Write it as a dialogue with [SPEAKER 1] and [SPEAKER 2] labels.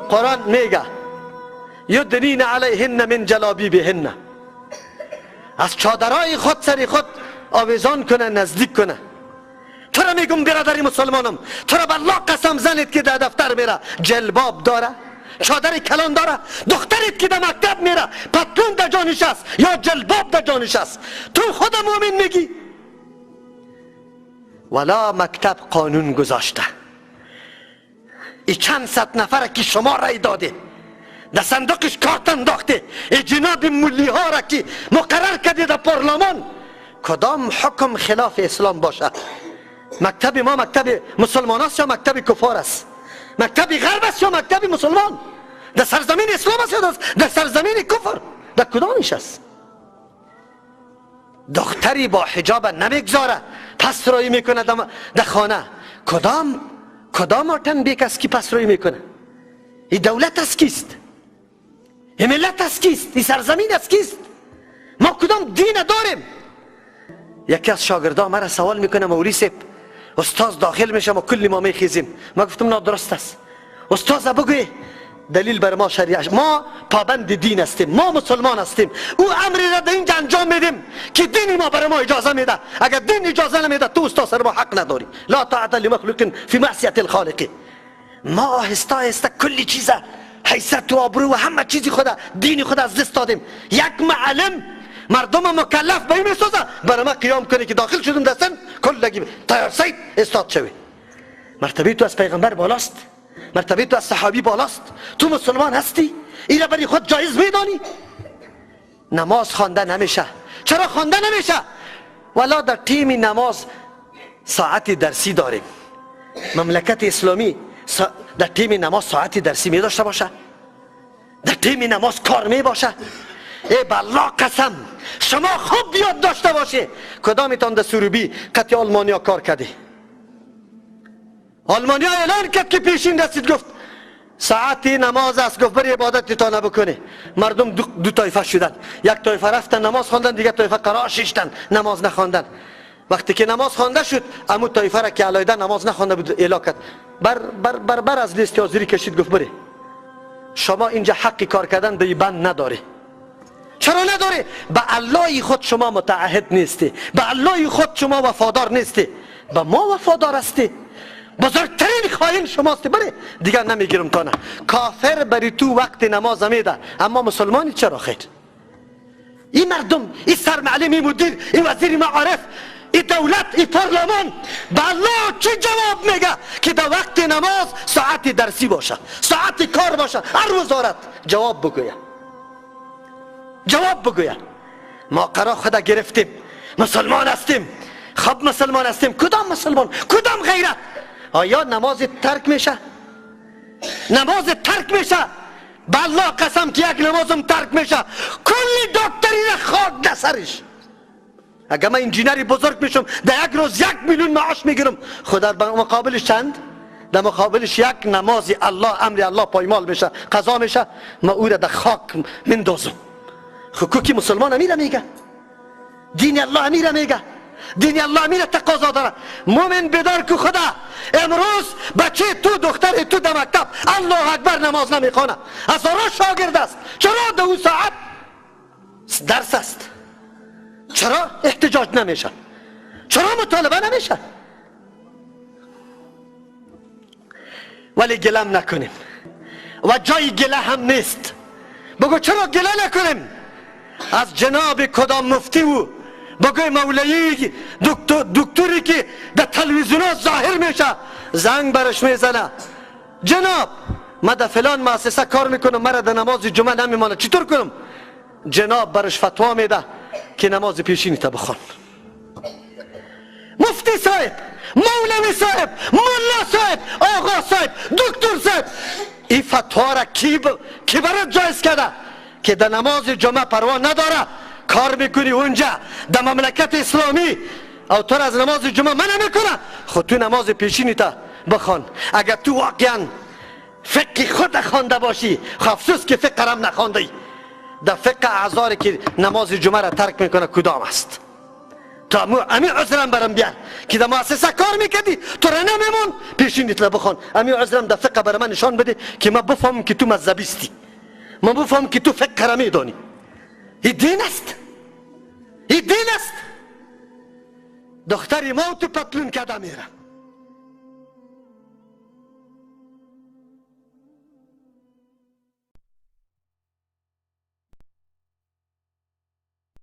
[SPEAKER 1] قرآن میگه یدنین علیهن من جلابیبهن، از چادرهای خود سر خود آویزان کنه، نزدیک کنه. تو را میگم برادر مسلمانم، تو را به الله قسم زنید که در دفتر میره جلباب داره، چادر کلان داره، دخترت که در مکتب میره پتلون در جانش است یا جلباب در جانش است، تو خود مؤمن میگی؟ ولا مکتب قانون گذاشته. ای چند صد نفر که شما رای داده، در صندوقش کارت انداخته، ای جناب ملی ها را که مقرر کرده در پارلمان، کدام حکم خلاف اسلام باشه؟ مکتب ما مکتب مسلمان است یا مکتب کفار است؟ مکتب غرب است یا مکتب مسلمان؟ در سرزمین اسلام است یا در سرزمین کفر؟ در کدامش است؟ دختری با حجاب نمیگذاره، پس روی میکنه در خانه. کدام آتن بیک است که پس روی میکنه؟ این دولت از کیست؟ این ملت از کیست؟ این سرزمین از کیست؟ ما کدام دین داریم؟ یکی از شاگردان مرا سوال میکنه، مولوی صاحب استاد داخل میشه ما کلی ما میخیزیم. ما گفتم نادرست است. استاد بگوی دلیل بر ما شریعه، ما پابند دین هستیم، ما مسلمان هستیم، او امری را در اینجا انجام میدیم که دین ما برای ما اجازه میده. اگر دین اجازه نمیده تو استاد سر ما حق نداری. لا طاعت لمخلوق فی معصیت الخالق. ما آهسته آهسته کلی چیزه، حیثیت و آبرو و همه چیزی خدا، دین خدا از دست دادیم. یک معلم مردم مکلف به این میسازه برای ما قیام کنه که داخل شدم دستن کلگی تیار سید استاد شوی. مرتبه تو از پیغمبر بالاست، مرتبه تو از صحابی بالاست، تو مسلمان هستی، این را برای خود جایز میدانی؟ نماز خوانده نمیشه. چرا خوانده نمیشه؟ ولا در تیم نماز ساعت درسی داریم. مملکت اسلامی در تیم نماز ساعت درسی می داشته باشه، در تیم نماز کار می باشه. ای بالله قسم شما خوب یاد داشته باشه کدامیتان در سروبی قطع آلمانیا کار کرده؟ آلمانیا اعلان کرد که پیشین رسید، گفت ساعت نماز است، گفت بری عبادت تا نبکنه. مردم دو طایفه شدن، یک طایفه رفتن نماز خواندن، دیگه طایفه قرار شیشتن نماز نخواندن. وقتی که نماز خوانده شد، امو طایفه را که علایده نماز نخوانده بود اعلان کرد، بر بر بر بر از لیست حاضری کشید، گفت بری شما اینجا حق کار کردن به بند نداری. چرا نداری؟ به الله خود شما متعهد نیستی، به الله خود شما وفادار نیستی، به ما وفادار هستی. بزرگترین خائن شماست، بره دیگر نمیگیرم تانه. کافر بری تو وقت نماز میده، اما مسلمانی چرا خیر؟ این مردم، این سرمعلم، این مدیر، این وزیر معارف، این دولت، این پارلمان به الله چه جواب میگه که در وقت نماز ساعت درسی باشه، ساعت کار باشه؟ هر وزارت جواب بگویه، جواب بگویه. ما قرار خدا گرفتیم، مسلمان هستیم. خب مسلمان هستیم، کدام مسلمان؟ کدام غیرت؟ آیا نماز ترک میشه؟ نماز ترک میشه؟ به الله قسم که یک نمازم ترک میشه کلی دکتری را خاک در سرش. اگر من انجینری بزرگ میشم در یک روز 1 میلیون معاش میگیرم، خدا در مقابلش چند؟ در مقابلش یک نماز الله، امر الله پایمال میشه، قضا میشه، ما او را در خاک مندازم. حقوق مسلمان امیره میگه، دین الله امیره میگه، دین الله میره تقاضا داره. مومن بیدار که خدا امروز بچه تو، دختر تو در مکتب الله اکبر نماز نمیخوانه، هزاران شاگرد است. چرا در اون ساعت درس است؟ چرا احتجاج نمیشه؟ چرا مطالبه نمیشه؟ ولی گلم نکنیم و جای گله هم نیست. بگو چرا گله نکنیم؟ از جناب کدام مفتی و بگوی مولوی دکتری که در تلویزیون ظاهر میشه زنگ برش میزنه، جناب ما در فلان مؤسسه کار میکنم، مرا در نماز جمعه نمیمانه، چطور کنم؟ جناب برش فتوا میده که نماز پیشینی تا بخوان. مفتی صاحب، مولوی صاحب، ملا صاحب، آقا صاحب، دکتر صاحب، این فتوا را کی برات جایز کرده که در نماز جمعه پروا نداره؟ کار میکنی اونجا در مملکت اسلامی او تو از نماز جمعه منع میکنه، خود تو نماز پیشینی تا بخوان. اگر تو واقعا فقه خود خوانده باشی، افسوس که فقه رم نخوانده ای. در فقه اعذاری که نماز جمعه را ترک میکنه کدام است؟ تو امی عذرم برم بیار که در مؤسسه کار میکردی، تو را نمیمون پیشینیت بخوان. امی عذرم در فقه برای من نشان بده که ما بفهمم که تو مذهبیستی، ما بفهم که تو فقه را میدانی. این دین است، این دین است. دختر ما تو پتلون کده میره.